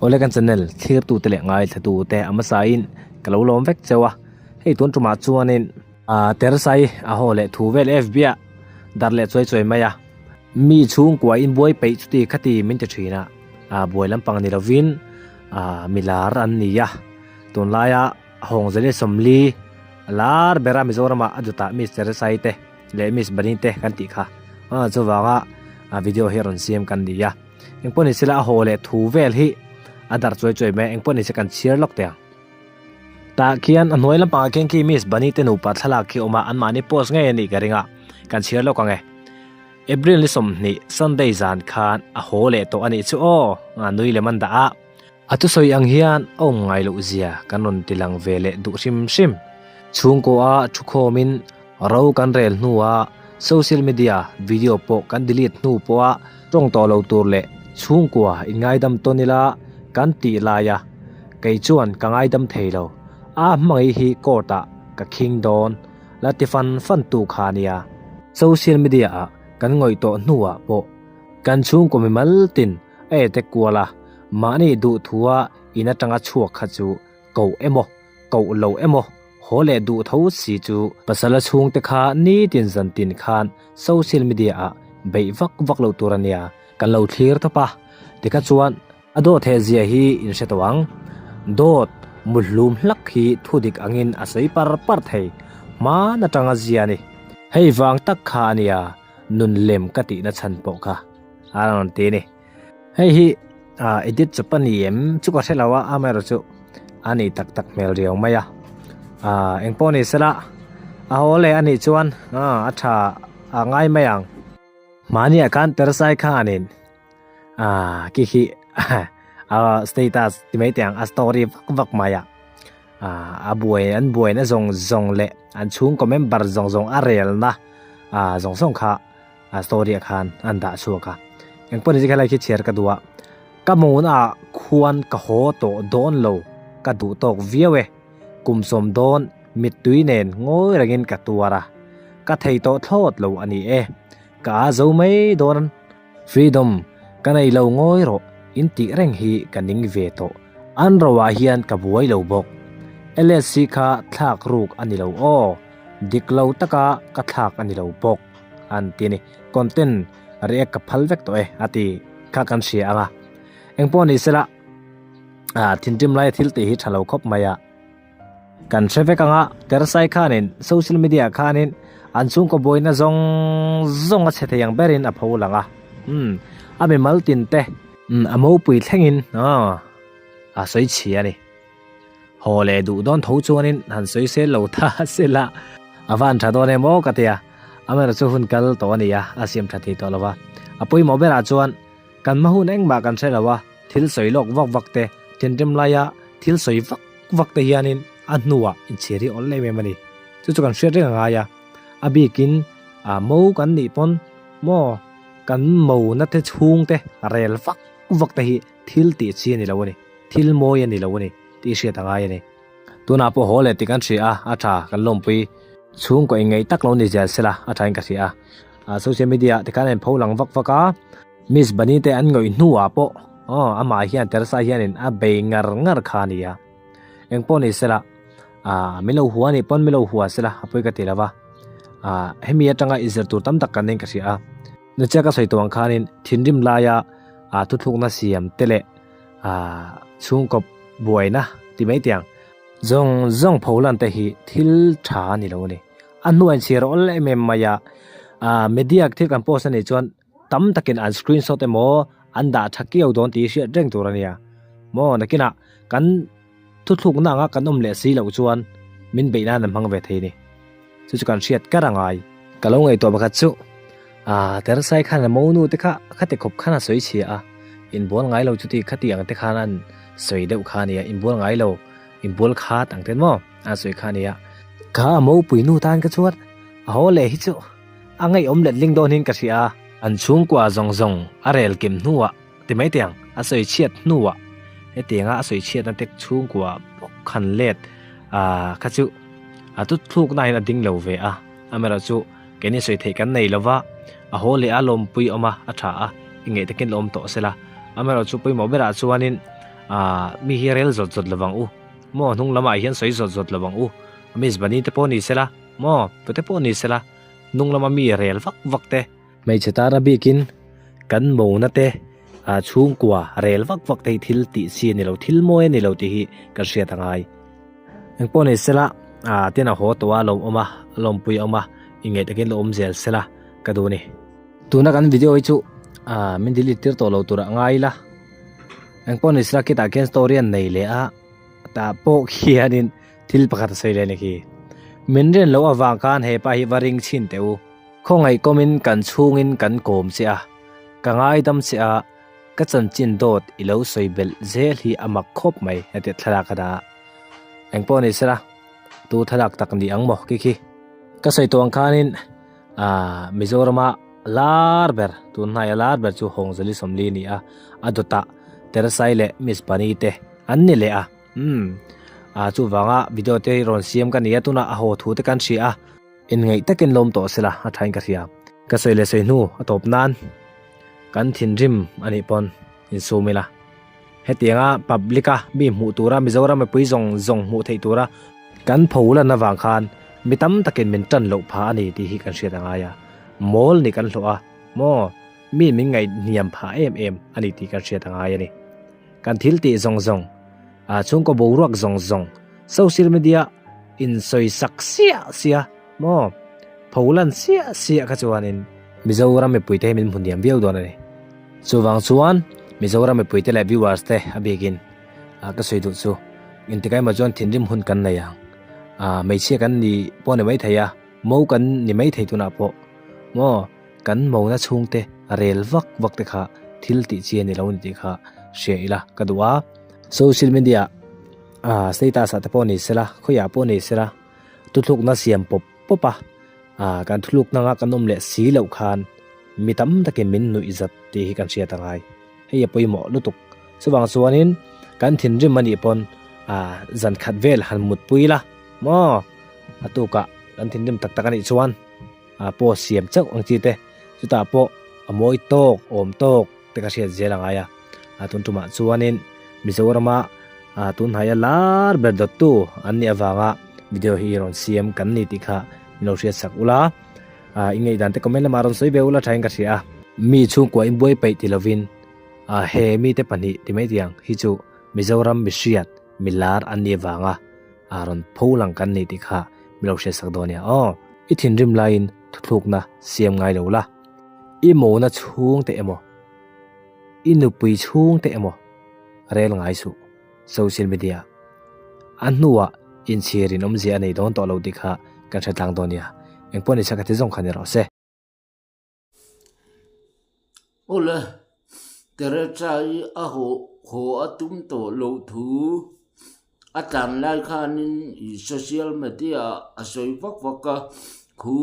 Awle kan channel thlirtute leh ngaithlatute a hmasain ka lo lawm vek cheu a, hei tun tumah chuanin Tersai a haw leh thu vel FB ah dar leh chuai chuai mai a, mi chhungkua in buai peih chuti khati min ti thin a, buai lampang ni lovin milar an ni a, tunlaia Hawngzeli Sawmli lar bera Mizoramah a dutah Miss Teresai te leh Miss Bani te kan tih kha chuvanga video hi rawn siam kan ni a. Engpawh ni sela a haw leh thu vel hi a darh chuai chuai mai a, engpawh ni se kan chhiar lawk teh ang. Tah khian a hnuai lampangah khian khi Miss Bunny te nupa thlalak khi a awm a, anmahni post ngei a nih ka ring a, kan chhiar lawk ang e. April ni 20 Sunday zan khan a haw leh tawh a nih chu aw, nui lem an dah a. A thusawi ang hian a awm ngai loh zia kan rawn ti lang ve leh duh hrim hrim. Chhungkaw-a thukhawmin ro kan rel hnua social media video pawh kan delete hnu pawha tawng tawh lo tur leh chhungkua inngaidam tawn ila kan tih laia kei chuan ka ngaidam thei lo. A hmangaih hi court-ah ka khing dawn la ti fan fan tu kha nia. Social media-ah kan ngawih tawh hnuah pawh kan chhungkaw mimal tin a ete kual a. Mahni duhthua in atanga chhuak kha chu koh emaw, koh lo emaw, haw leh duh tho si chu. Pasala chhungte kha nitin zantin khan social media ah beih vak vak loh tur ania, kan lo thlir tawp a, tikha chuan a dawt he zia hi in hre tawh ang. Dawt muhlum hlak hi thudik angin a sawi par par thei, hman atanga zia a ni. Hei vang tak kha ania nun lem ka tihna chhan pawh kha a rawn ti a ni. Hei hi edit chawp a ni em chu ka hre lo a amaherawh chu a ni tak tak hmel riau mai a engpawh ni sela a haw leh a nih chuan a tha a ngai mai ang. Mahniah khan Teresai khanin khi khi a status ti mai teh ang a story vak vak mai a a buai an buaina zawng zawng leh an chhungkaw member zawng zawng a relna zawng zawng kha. A story ah khan an dah chhuak a, engpawh ni chu helai khi chhiar ka duh a, ka hmun ah khuan ka haw tawh dawn lo ka duh tawk viau e, kum sawm dawn mittui nen ngawi rengin ka tuar a, ka thei tawh thlawt lo a ni e, ka a zo mai dawn freedom ka nei lo ngawi rawh in tih reng hi ka ning ve tawh, an ro ah hian ka buai lo bawk, LSC kha thlak ruk a ni lo aw, dik lo taka ka thlak a ni lo bawk. An ti a ni. Content react ka phal vek tawh e a ti kha kan hria ang a. Engpawh ni sela thinrim laia thil tih hi tha lo khawp mai a. Kan hre vek ang a, Teresai khanin social media khanin an chhungkaw buaina zawng zawng a chhe thei ang berin a pho lang a. Umm a mimal tin te a mopui thlengin a sawi chhia a ni. Haw leh duh dawn tho chuanin han sawi sel lo ta sela a van tha dawn em aw ka ti a, amaherawh chu hun kal tawh a ni a, a siam tha thei tawh lo va. A pawimawh berah chuan kan hma hun engmah kan hre lo a, thil sawi lawk vak vak te, thinrim laia thil sawi vak vak te hianin a hnuah inchhir hi awl em em a ni. Chu chu kan hriat reng a ngai a, a bikin mo kan nih pawn maw kan mona te chhungte rel vak vak te hi thil tih chi a ni lo a ni. Thil mawi a ni lo a ni tih hriat a ngai a ni. Tunah pawh haw leh tih kan hria a, a tha kan lawmpui. Chhungkaw inngei tak lo ni zel sela a thain ka hria a. Social media ah tikhan a inpho lang vak vak a. Miss Bunny te an ngawih hnuah pawh aw amah hian Teresa hianin a bei ngar ngar kha a ni a. Engpawh ni sela min lo hua anih pawn min lo hua sela a pawi ka ti lo va. Hemi atanga inzir tur tam tak kan nen ka hria a. Nuchia ka sawi tawh ang khanin thinrim laia thuthlukna siam te leh chhungkaw buaina ti mai tiang. Zawng zawng pho lan te hi thil tha a ni lo a ni. A hnuai chhiar awl em em mai a, media thil kan post a nih chuan tam takin an screenshot emaw an dah tha kiau dawn tih hriat reng tur a nia. Maw nakinah kan thuthlukna anga kan awm leh si loh chuan min beih nan an hmang ve thei a ni. Chu chu kan hriat kar a ngai. Ka lo ngaihtuah pakhat chu, ah Teresai khan a monu te kha khati khawp khan a sawi chhia a, inbual ngai lo chuti khati ang te khan an sawi deuh kha a nia, inbual ngai lo, inbual khat ang te maw an sawi kha a nia. Kha a mopui nu tan ka chuan a haw leh hi chu a ngaihawm letling dawn hin ka hria a. An chhungkua zawng zawng a rel kim hnuah ti mai teh ang, a sawi chhiat hnuah hetianga a sawi chhiatna te chhungkua bawk khan let kha chu a tut thlukna hian a ding lo ve a, amaherawh chu keini sawi theih kan nei lova a haw leh a lawmpui awm a, a tha a, i ngaih takin la awm tawh sela, amaherawh chu pawimawh berah chuanin Aaa mi hi rel zawt zawt lovang u maw hnung lamah hian sawi zawt zawt lovang u Miss Bunny te pawh ni sela maw tute pawh ni sela hnung lama mi rel vak vak te hmeichhe tana bikin kan mona te ah chhungkua rel vak vak te hi thil tih chi a ni lo thil mawi a ni lo tih hi kan hriat a ngai. Engpawh ni sela ah tin a haw tawh a lo awm a lawmpui a awm a inngei takin lo awm zel sela ka duh a ni. Tuna kan video hi chu ah min delete tir tawh lo tur a ngai ila engpawh ni sela khitah khian story an nei leh a tah pawh khianin thil pakhat a sawi leh a ni khi. Min rin loh avang khan hepa hi va ring chhin teh u. Khawngaih kawmin kan chhungin kan kawm che a, ka ngaidam che a, ka chanchin dawt i lo sawi belh zel hi a mak khawp mai heti thlalak a dah a. Engpawh ni sela tu thlalak tak ni ang maw khi khi. Ka sawi tawh ang khanin Aaa Mizorama lar ber tun hnaia lar ber chu Hawngzali Sawmli a ni a, a dawtah Teresai leh Miss Bunny te an ni leh a, umm aa chuvanga video te hi rawn siam ka ni a, tunah a haw thu te kan hria a, inngaih takin lawm tawh sela a thain ka hria. Ka sawi leh sawi hnu a tawp nan kan thinrim a nih pawn insum ila. Hetianga public a mi hmuh tura Mizoram mipui zawng zawng hmuh theih tura kan pho lan avang khan mi tam takin min tan loh phah a ni tih hi kan hriat a ngai a, mawl nih kan hlawh a maw mi min ngaihhniam phah em em a ni tih kan hriat a ngai a ni. Kan thil tih zawng zawng, a chhungkaw boruak zawng zawng social media insawi sak siah siah maw pho lan siah siah kha chuanin Mizoram mipuite hi min hmu hniam viau dawn a ni. Chuvang chuan Mizoram mipuite leh viewers te a bikin ka sawi duh chu engtik emaw chuan thinrim hun kan nei ang. Hmeichhia kan ni pawh ni maithei a, mo kan ni maithei tunah pawh maw kan mona chhungte rel vak vak te kha thil tih chi a ni lo ni tih kha hria ila ka duh a. Social media status ah te pawh ni sela khawiah pawh ni sela tuthlukna siam pawp pawp a. Ah, kan thuluk nanga kan awm leh si loh khan mi tam takin min nuih zat tih hi kan hriat a ngai. Hei a pawimawh lutuk. Chuvang chuanin kan thinrim a nih pawn ah zan khat vel han mutpui la maw? A tukah kan thinrim tak tak a nih chuan ah post siam chauh ang chi te chutah pawh a mawi tawk awm tawk te ka hriat zel a ngai a. Ah tun tumah chuanin Mizorama ah tunhnaia lar ber dawttu an nih avanga video hi rawn siam kan ni tih kha min lo hriat sak ula. Ah i ngaihdan te comment lamah rawn sawi ve ula thain ka hria a. Mi chhungkua in buai peih ti lovin ah he mite pahnih ti mai tiang hi chu Mizoram mihriat milar an nih avanga ah rawn pho lang kan ni tih kha min lo hriat sak dawn nia aw. I thinrim laiin thuthlukna siam ngai lo la. I mona chhungte emaw I nupui chhungte emaw rel ngai suh social media a hnuah inchhir in awmzia a nei dawn tawh lo tih kha kan hre tlang dawn nia engpawh ni sakha ti zawng kha ni rawh se. Awle, Teresa-i a haw haw a tum tawh loh thu a tlan lai khanin i social media ah a sawi vak vak a, khu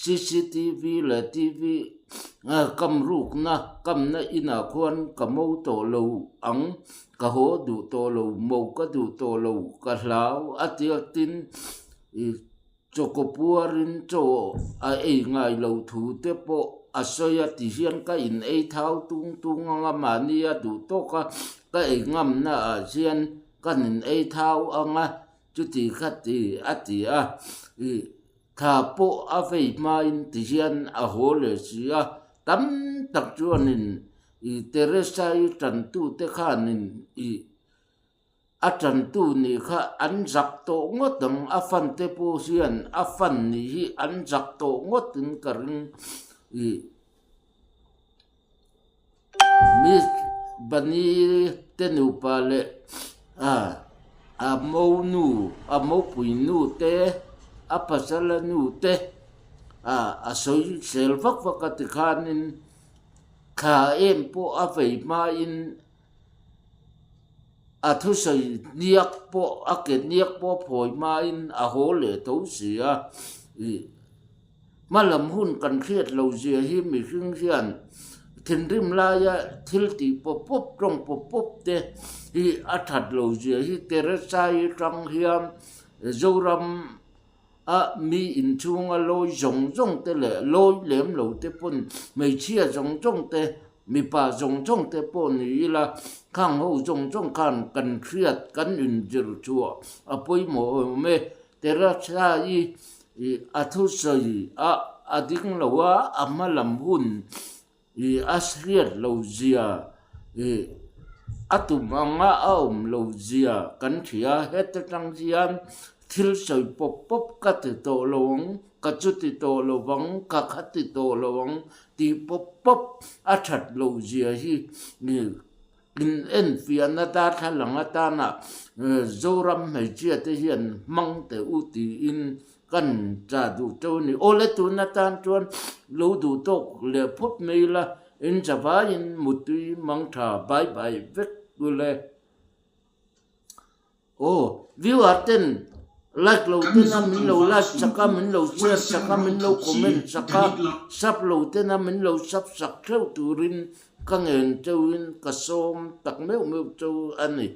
cctv leh tv kam rukna kamna inah khuan ka mo tawh lo ang ka haw duh tawh lo mo ka duh tawh lo ka hlau a tia tin ih chaw kaw puarin chaw a ei ngai lo thu te pawh a sawi a ti hian ka in ei thau tung tung anga mahni a duh tawk a ka ei ngamna ah hian kan in ei thau anga. Chuti kha ti a ti a, ih thla pawh a vei hmain ti hian a haw leh si a, tam tak chuanin ih Teresa-i tantute khanin ih a tantu nih kha an zak tawh ngawt ang, a fante pawh hian a fan nih hi an zak tawh ngawtin ka ring ih. Miss Bunny te nupa leh a mo nu a mopui nu te a pasala nu te a sawi sel vak vak a tikhanin thla em pawh a vei hmain a thusawi hniak pawh a ke hniak pawh a phawi hmain a haw leh tho si a ih. Hmalam hun kan hriat lo zia hi mihring hian thinrim laia thil tih pawp pawp tawng pawp pawp te hi a that lo zia hi Teresai atang hian Zoram a mi inchhunga lawi zawng zawng te leh lawi lem lo te pawn hmeichhia zawng zawng te. Mipa zawng zawng te pawh ni ila, khang ho zawng zawng khan kan hriat kan inzir chhuah a pawimawh awm e. Teresa-i a thusawi a a ding lo a, a hma lam hun i a hriat lo zia i a tum anga a awm lo zia kan hria. Heta tang hian thil sawi pawp pawp ka ti tawh lo ang, ka chu ti tawh lo vang, ka kha ti tawh lo ang tih pawp pawp a that lo zia hi i in enfiahna darthlalang atana Zoram hmeichhia te hian hmang teh u tiin Kan cha duh teuh a ni. Awle tun atan chuan lo duh tawk leh phawt mai ila, in zavaiin mutui mang tha bai bai vek ule. Aw, viewer ten like lo tena min lo like chak a, min lo share chak a, min lo comment chak a, sub lo tena min lo sub sak theuh turin ka ngen teuhin ka sawm tak meuh meuh teuh a ni.